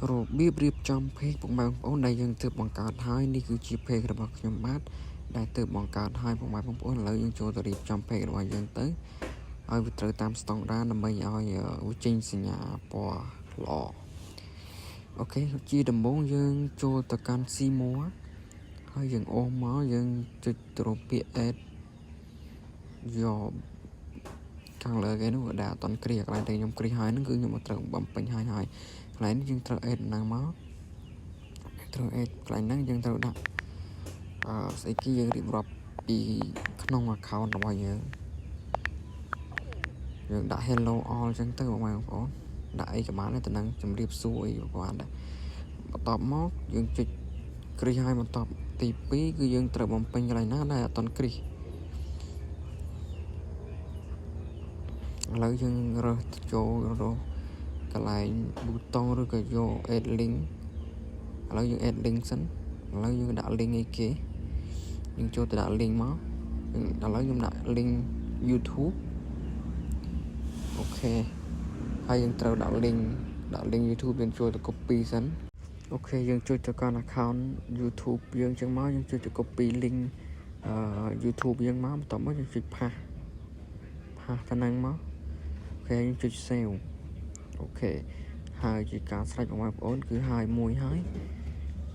របៀបរៀបចំ page ពុកម៉ែបងប្អូនដែលយើងទើបបង្កើតហើយនេះគឺជា page របស់ខ្ញុំបាទដែលទើបបង្កើតហើយពុកម៉ែបងប្អូនឥឡូវយើងចូលទៅរៀបចំ page របស់យើងទៅឲ្យវាត្រូវតាមស្តង់ដារដើម្បីឲ្យវាចេញសញ្ញាពណ៌ល្អ OK ជាដំបូងយើងចូលទៅកាន់ See more ហើយយើងអូសមកយើងចុចទៅរកពាក្យ add យកខាងលើគេនោះដែលអត់តន់គ្រីកន្លែងដែលខ្ញុំគ្រីហើយហ្នឹងគឺខ្ញុំអត់ត្រូវបំពេញហើយហើយកន្លែងនេះយើងត្រូវ add ហ្នឹងមកត្រូវ add កន្លែងហ្នឹងយើងត្រូវដាក់អឺស្អីគេយើងរៀបរាប់ពីក្នុង account របស់យើងយើងដាក់ hello all អញ្ចឹងទៅបងប្អូនដាក់អីក៏បានដែរតំណឹងជំរាបសួរអីក៏បានដែរបន្ទាប់មកយើងចុចគ្រីហើយបន្ទាប់ទី2គឺយើងត្រូវបំពេញកន្លែងណាដែលអត់តន់គ្រីឥឡូវយើងរើសចូលរកកន្លែងប៊ូតុងឬក៏យក add link ឥឡូវយើង add link សិនឥឡូវយើងដាក់ link អីគេយើងចូលទៅដាក់ link មកឥឡូវខ្ញុំដាក់ link YouTube OK ហើយយើងត្រូវដាក់ link ដាក់ link YouTube យើងចូលទៅ copy សិន OK យើងចុចទៅកាន់ account YouTube យើងចឹងមកយើងចុចទៅ copy link អឺ YouTube យើងមកបន្ទាប់មកយើងចុច paste paste ទៅហ្នឹងមក OK យើងចុច save OK ហើយជាការស្រេចបងប្អូនគឺហើយមួយហើយ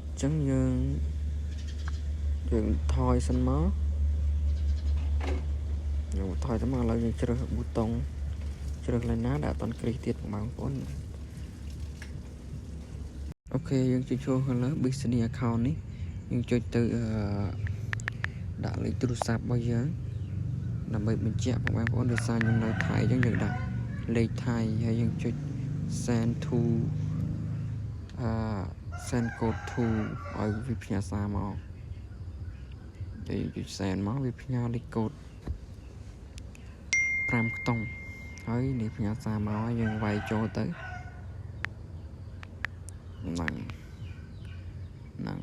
អញ្ចឹងយើងយើងថយសិនមកយើងថយទៅមកឥឡូវយើងជ្រើសប៊ូតុងជ្រើសកន្លែងណាដែលអត់តន់គ្រីសទៀតបងប្អូន OK យើងចុចចូលខាងលើ business account នេះយើងចុចទៅអឺដាក់លេខទូរស័ព្ទរបស់យើងដើម្បីបញ្ជាក់បងប្អូនដោយសារខ្ញុំនៅថៃអញ្ចឹងយើងដាក់លេខថៃហើយយើងចុច send to អឺ send code to ឲ្យវាផ្ញើសារមកហើយចុច send មកវាផ្ញើលេខកូដ5ខ្ទង់ហើយនេះផ្ញើសារមកហើយយើងវាយចូលទៅហ្នឹងហ្នឹង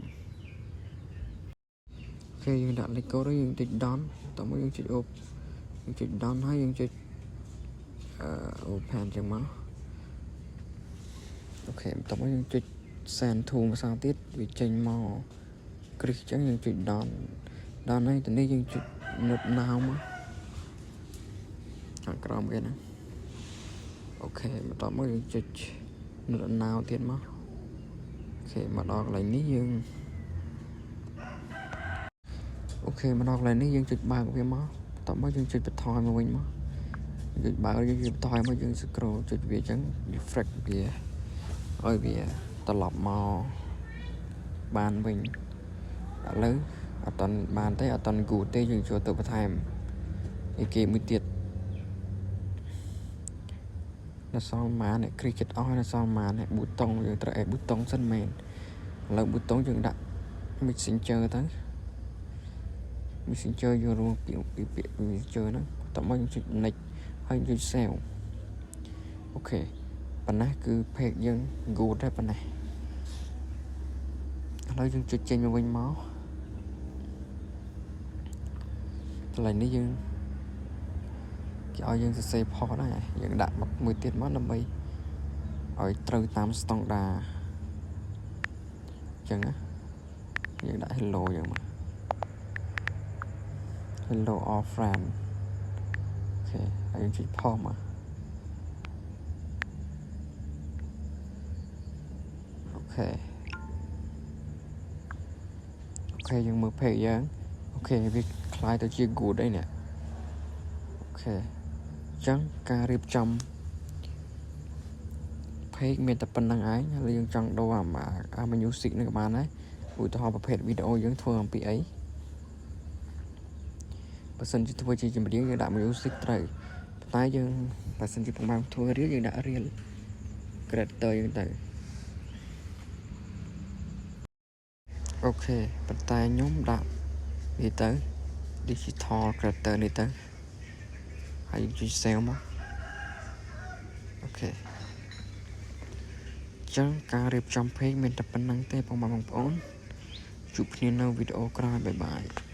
OK យើងដាក់លេខកូដហើយយើងចុច done តោះមកយើងចុចអូយើងចុច done ហើយយើងចុចអឺ open ចឹងមក OK បន្ទាប់មកយើងចុច send to ភាសាទៀតវាចេញមកគ្រីសចឹងយើងចុច done done ហើយទៅនេះយើងចុច not now មកខាងក្រោមគេណា OK បន្ទាប់មកយើងចុច not now ទៀតមក OK មកដល់កន្លែងនេះយើង OK មកដល់កន្លែងនេះយើងចុចបើកវាមកបន្ទាប់មកយើងចុចបន្ថយមកវិញមកចុចបើកយើងចុចបន្ថយមកយើង scroll ចុចវាអញ្ចឹង refresh វាឲ្យវាត្រឡប់មកបានវិញឥឡូវអត់តន់បានទេអត់តន់ good ទេយើងចូលទៅបន្ថែមអីគេមួយទៀតនៅសល់ម៉ានគ្រីចិត្តអស់នៅសល់ម៉ានប៊ូតុងយើងត្រូវអេប៊ូតុងសិនមែនឥឡូវប៊ូតុងយើងដាក់ Messenger ទៅ Messenger យើងរួមពីពីពាក្យ Messenger ហ្នឹងបន្ទាប់មកយើងចុច next ហើយចុច save OK ប៉ុណ្ណេះគឺ page យើង good ដែរប៉ុណ្ណេះឥឡូវយើងចុចចេញមកវិញមកកន្លែងនេះយើងគេឲ្យយើងសរសេរផុសដែរយើងដាក់មកមួយទៀតមកដើម្បីឲ្យត្រូវតាមស្តង់ដាអញ្ចឹងណាយើងដាក់ hello យើងមក hello all friend OK ហើយយើងចុចផុសមក OK OK យើងមើល page យើង OK វាក្លាយទៅជា good អីនេះ OK អញ្ចឹងការរៀបចំ page មានតែប៉ុណ្្នឹងឯងហើយយើងចង់ដូរអាអា music នេះក៏បានដែរឧទាហរណ៍ប្រភេទវីដេអូយើងធ្វើអំពីអីបើសិនជាធ្វើជាចម្រៀងយើងដាក់ music ត្រូវប៉ុន្តែយើងបើសិនជាពុកម៉ែធ្វើ reel យើងដាក់ reel creator យើងទៅ OK ប៉ុន្តែខ្ញុំដាក់នេះទៅ digital creator នេះទៅហើយយើងចុច save មក OK ចឹងការរៀបចំ page មានតែប៉ុណ្្នឹងទេបងប្អូនជួបគ្នានៅវីដេអូក្រោយ bye bye.